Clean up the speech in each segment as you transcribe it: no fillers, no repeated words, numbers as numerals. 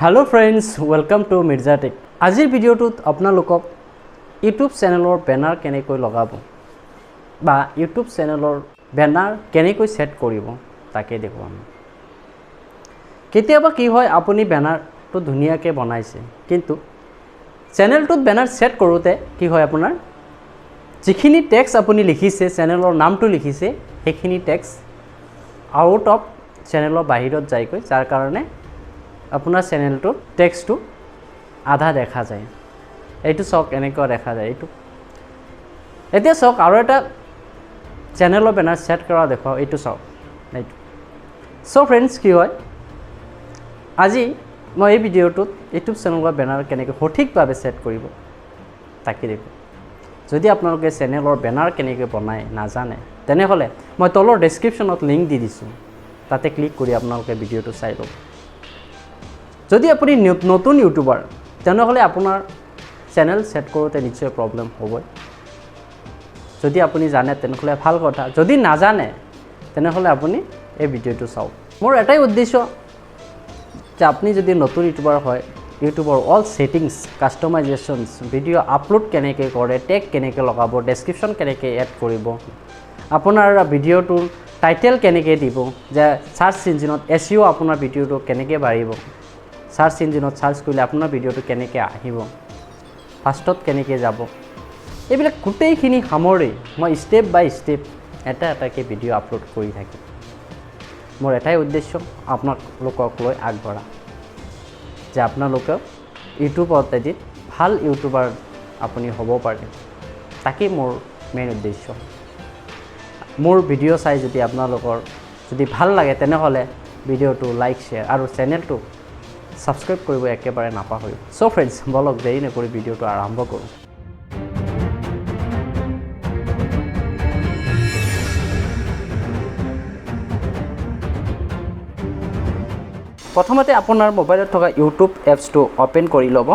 Hello friends, welcome to Mirza Tech. আজিৰ ভিডিঅ'টোত আপোনালোকক ইউটিউব চেনেলৰ বেনাৰ কেনেকৈ লগাব বা ইউটিউব চেনেলৰ বেনাৰ কেনেকৈ ছেট কৰিব তাকে দেখুৱাম। কেতিয়াবা কি হয়, আপুনি বেনাৰটো ধুনীয়াকৈ বনাইছে, কিন্তু চেনেলটোত বেনাৰ ছেট কৰোঁতে কি হয়, আপোনাৰ যিখিনি টেক্সট আপুনি লিখিছে, চেনেলৰ নামটো লিখিছে, সেইখিনি টেক্সট আউট অফ চেনেলৰ বাহিৰত যায়গৈ, যাৰ কাৰণে আপোনাৰ চেনেলটোত টেক্সটটো আধা দেখা যায়। এইটো চাওক, এনেকুৱা দেখা যায় এইটো। এতিয়া চাওক, আৰু এটা চেনেলৰ বেনাৰ ছেট কৰা দেখুৱাওঁ। এইটো চাওক, এইটো। চ' ফ্ৰেণ্ডছ, কি হয়, আজি মই এই ভিডিঅ'টোত ইউটিউব চেনেলৰ বেনাৰ কেনেকৈ সঠিকভাৱে ছেট কৰিব তাকে দেখুৱাম। যদি আপোনালোকে চেনেলৰ বেনাৰ কেনেকৈ বনায় নাজানে, তেনেহ'লে মই তলৰ ডেছক্ৰিপশ্যনত লিংক দি দিছোঁ, তাতে ক্লিক কৰি আপোনালোকে ভিডিঅ'টো চাই ল'ব। যদি আপুনি নতুন ইউটিউবাৰ, তেনেহ'লে আপোনাৰ চেনেল ছেট কৰোঁতে নিশ্চয় প্ৰব্লেম হ'বই। যদি আপুনি জানে তেনেহ'লে ভাল কথা, যদি নাজানে তেনেহ'লে আপুনি এই ভিডিঅ'টো চাওক। মোৰ এটাই উদ্দেশ্য যে আপুনি যদি নতুন ইউটিউবাৰ হয়, ইউটিউবৰ all settings, customizations, video upload কেনেকৈ কৰে, টেগ কেনেকৈ লগাব, ডেছক্ৰিপশ্যন কেনেকৈ এড কৰিব, আপোনাৰ ভিডিঅ'টোৰ টাইটেল কেনেকৈ দিব, যে চাৰ্চ ইঞ্জিনত এছ ইঅ' আপোনাৰ ভিডিঅ'টো কেনেকৈ বাঢ়িব, চাৰ্চ ইঞ্জিনত চাৰ্চ কৰিলে আপোনাৰ ভিডিঅ'টো কেনেকৈ আহিব, ফাৰ্ষ্টত কেনেকৈ যাব, এইবিলাক গোটেইখিনি সামৰি মই ষ্টেপ বাই ষ্টেপ এটা এটাকৈ ভিডিঅ' আপলোড কৰি থাকিম। মোৰ এটাই উদ্দেশ্য, আপোনালোকক লৈ আগবঢ়া, যে আপোনালোকেও ইউটিউবত এদিন ভাল ইউটিউবাৰ আপুনি হ'ব পাৰে, তাকেই মোৰ মেইন উদ্দেশ্য। মোৰ ভিডিঅ' চাই যদি আপোনালোকৰ যদি ভাল লাগে, তেনেহ'লে ভিডিঅ'টো লাইক, শ্বেয়াৰ আৰু চেনেলটো ছাবস্ক্ৰাইব কৰিব একেবাৰে নাপাহৰিব। চ' ফ্ৰেণ্ডছ, বলক, দেৰি নকৰি ভিডিঅ'টো আৰম্ভ কৰোঁ। প্ৰথমতে আপোনাৰ মোবাইলত থকা ইউটিউব এপছটো অ'পেন কৰি ল'ব।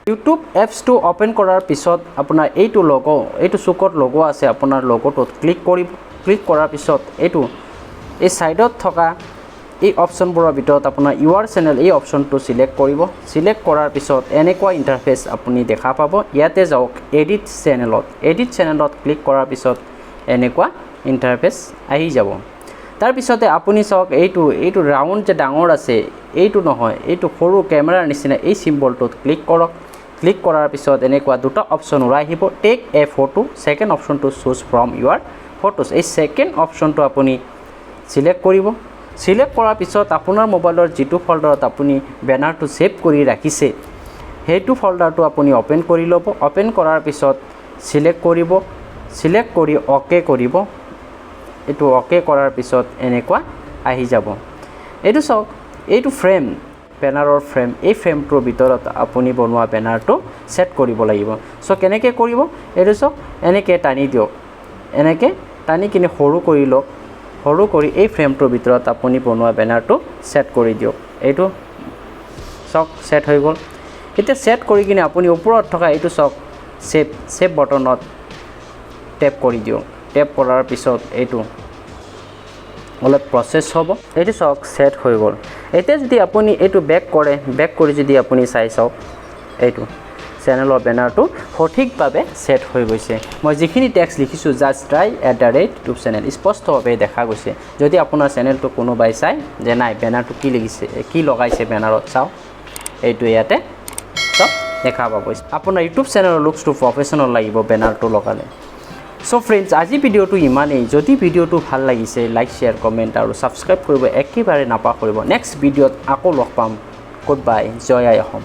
ইউটিউব এপছটো অ'পেন কৰাৰ পিছত আপোনাৰ এইটো লগ', এইটো চুকত লগ' আছে, আপোনাৰ লগ'টোত ক্লিক কৰিব। ক্লিক কৰাৰ পিছত এইটো এই ছাইডত থকা এই অপশ্যনবোৰৰ ভিতৰত আপোনাৰ ইউৰ চেনেল এই অপশ্যনটো ছিলেক্ট কৰিব। ছিলেক্ট কৰাৰ পিছত এনেকুৱা ইণ্টাৰফেচ আপুনি দেখা পাব। ইয়াতে যাওক এডিট চেনেলত। এডিট চেনেলত ক্লিক কৰাৰ পিছত এনেকুৱা ইণ্টাৰফেচ আহি যাব। তাৰপিছতে আপুনি চাওক, এইটো ৰাউণ্ড যে ডাঙৰ আছে এইটো নহয়, এইটো সৰু কেমেৰাৰ নিচিনা এই চিম্বলটোত ক্লিক কৰক। ক্লিক কৰাৰ পিছত এনেকুৱা দুটা অপশ্যন ওলাই আহিব, টেক এ ফটো, ছেকেণ্ড অপশ্যনটো চুজ ফ্ৰম ইউৰ ফটোজ। এই ছেকেণ্ড অপশ্যনটো আপুনি ছিলেক্ট কৰিব। ছিলেক্ট কৰাৰ পিছত আপোনাৰ মোবাইলৰ যিটো ফল্ডাৰত আপুনি বেনাৰটো ছেভ কৰি ৰাখিছে, সেইটো ফল্ডাৰটো আপুনি অ'পেন কৰি ল'ব। অ'পেন কৰাৰ পিছত ছিলেক্ট কৰিব, ছিলেক্ট কৰি অ'কে কৰিব। এইটো অ'কে কৰাৰ পিছত এনেকুৱা আহি যাব। এইটো চাওক, এইটো ফ্ৰেম, বেনাৰৰ ফ্ৰেম। এই ফ্ৰেমটোৰ ভিতৰত আপুনি বনোৱা বেনাৰটো ছেট কৰিব লাগিব। চ' কেনেকৈ কৰিব? এইটো চাওক, এনেকৈ টানি দিয়ক, এনেকৈ টানি কিনে সৰু কৰি লওক। সৰু কৰি এই ফ্ৰেমটোৰ ভিতৰত আপুনি বনোৱা বেনাৰটো ছেট কৰি দিয়ক। এইটো চাওক, ছেট হৈ গ'ল। এতিয়া ছেট কৰি কিনে আপুনি ওপৰত থকা এইটো চাওক, ছেভ বটনত টেপ কৰি দিয়ক। টেপ কৰাৰ পিছত এইটো অলপ প্ৰচেছ হ'ব। এইটো চাওক, ছেট হৈ গ'ল। এতিয়া যদি আপুনি এইটো বেক কৰে, বেক কৰি যদি আপুনি চাই চাওক, এইটো চেনেলৰ বেনাৰটো সঠিকভাৱে ছেট হৈ গৈছে। মই যিখিনি টেক্সট লিখিছোঁ, "Just Try @YouTube channel", স্পষ্টভাৱে দেখা গৈছে। যদি আপোনাৰ চেনেলটো কোনোবাই চাই যে নাই, বেনাৰটো কি লিখিছে, কি লগাইছে বেনাৰত, চাওক, এইটো ইয়াতে চব দেখা পাব। আপোনাৰ ইউটিউব চেনেলৰ লুকছটো প্ৰফেচনেল লাগিব বেনাৰটো লগালে। চ' ফ্ৰেণ্ডছ, আজি ভিডিঅ'টো ইমানেই। যদি ভিডিঅ'টো ভাল লাগিছে, লাইক, শ্বেয়াৰ, কমেণ্ট আৰু ছাবস্ক্ৰাইব কৰিব একেবাৰে নাপাহৰিব। নেক্সট ভিডিঅ'ত আকৌ লগ পাম। গুড বাই, জয় আই অসম।